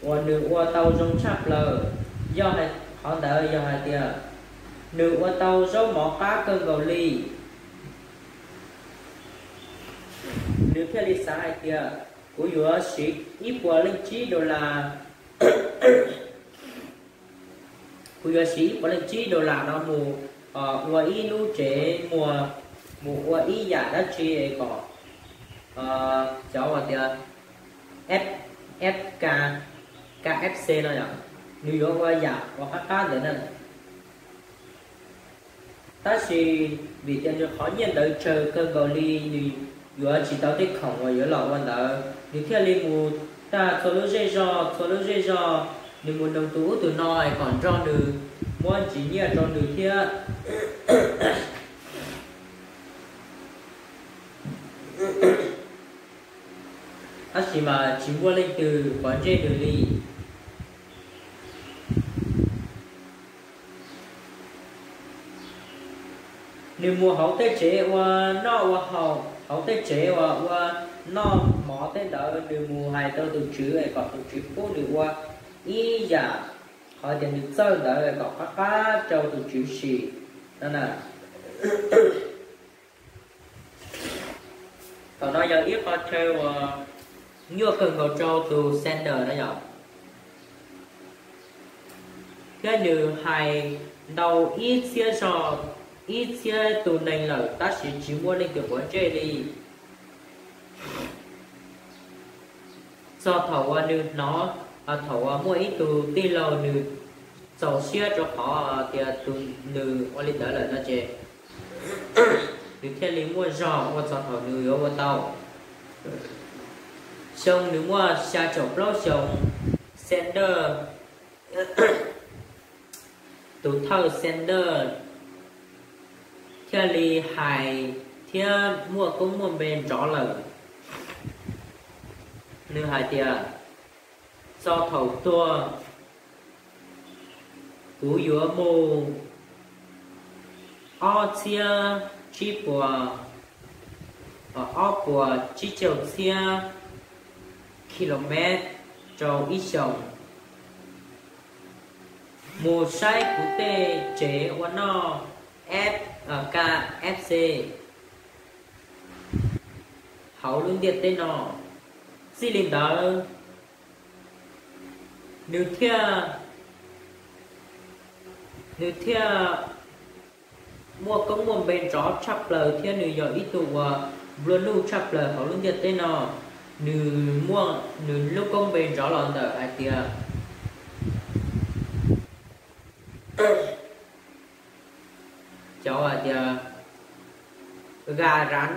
uas nws ua tau zoo tshaj plaws, yog qhov ntawd yog hais tias nws ua tau zaub mov qab kawg nkaus li. Nws thiaj li xav hais tias kuv yuav siv ib puas leej tsib dollar, kuv yuav siv ib puas leej tsib dollar no mus ua ib lub tsev muag, mus ua ib yam dab tsi es kom cov uas tias F, F K, K F C no yom, nws yuav ua yam uas qab qab ntawd na. Tab sis vim tias nws qhov nyiaj ntawd tsawg kawg nkaus li, nws yuav tsis tau tej khoom uas yuav los ua ntawd, nws thiaj li mus tag txhua lub zej zog, txhua lub zej zog, nws mus noog tus ub tus no es kom nrog nws muab ntsis nyiaj rau nws thiab. Tab sis mas tsis muaj leej twg pov ntsej nws li. Nws mus hauv tej tsev ua noj ua haus, hauv tej tsev uas ua noj mov tej ntawd, nws mus hais rau tus tswv es kom tus tswv pub nws ua ib yam qhov tias nws txawj ntawd kom qab qab rau tus tswv sim no na. Thaum no yog ib qho chaw uas nyuaj kawg nkaus rau tus Sanders no yom. Thiab nws hais ntau ib txhiab zog, ib txhiab tus neeg lawm tab sis tsis muaj leej twg quav ntsej li. Txog thaum uas nws hnov, thaum uas muaj ib tug tij laug nws txaus siab rau qhov tias tus nws ua li ntawd lawm no ces nws thiaj li muaj zog ua txog thaum nws yuav ua tau. Xyoo nws muaj xya caum plaub xyoos, Sanders, tus thawj Sanders thiaj li hais thiab muaj koob muaj npe nrov lawm. Nws hais tias, txog thaum tuag, kuv yuav mus ob txhiab tsib puas, ob puas tsib caug txhiab kilomev rau ib xyoos, mus saib kuv tej tsev ua noj F, K F C hauv lub ntiaj teb no. Txij li ntawd, nws thiaj, nws thiaj muaj koob muaj npe nrov tshaj plaws thiab nws yog ib tug uas nplua nuj tshaj plaws hauv lub ntiaj teb no. Nws muaj nws lub koob npe nrov los ntawm hais tias, cov hais tias gà rán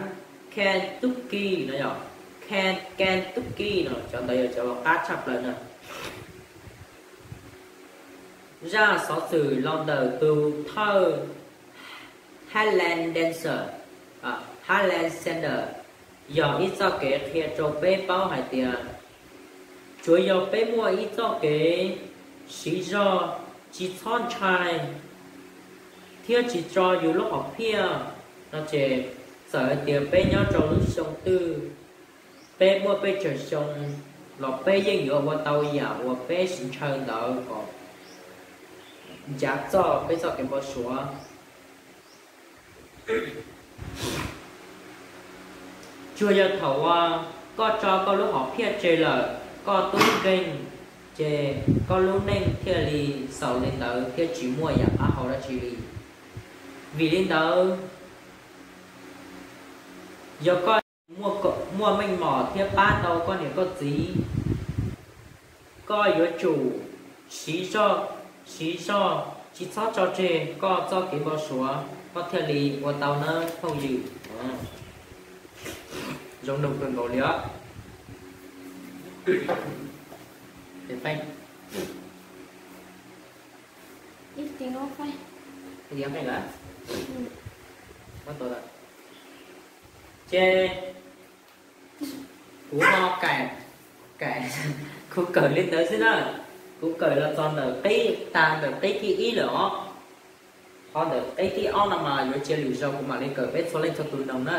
Kentucky no yog Ken, Kentucky no, cov ntawd yog cov uas qab tshaj plaws na. Zaj xov xwm los ntawm tus thawj Highland Dancer, Highland Sanders, yog ib txoj kev qhia rau peb paub hais tias tsuav yog peb muaj ib txoj kev siv zog tsis txhob ntshai thiab tsis tso yus lub hom phiaj no ces txawm hais tias peb nyob rau lub xyoo twg, peb muaj pes tsawg xyoo los peb yeej yuav ua tau yam uas peb siv ntshaw ntawd kom ncav txog peb txoj kev npau suav. Tsuas yog thaum uas koj tso koj lub hom phiaj tseg lawm, koj tub nkeeg, ces koj lub neej thiaj li xaus li ntawd thiab tsis muaj yam qab hau dab tsi li. Vim li ntawd, yog koj muaj meej mom thiab pab tau koj niam koj txiv, koj yuav tsum siv zog, siv zog tsis txhob tso tseg koj txoj kev npau suav, koj thiaj li ua tau nawb phooj ywg. Zoo nug kawg nkaus li os. Ces kuv ho, kuv kawm li ntawd xwb na, kuv kawm los txog ntawm qib, tag ntawm qib thib ib lawm os. Ho ntawm qib thib ob no mas yuav cia lwm zaus kuv mam li kawm peb txhua leej txhua tus noog na.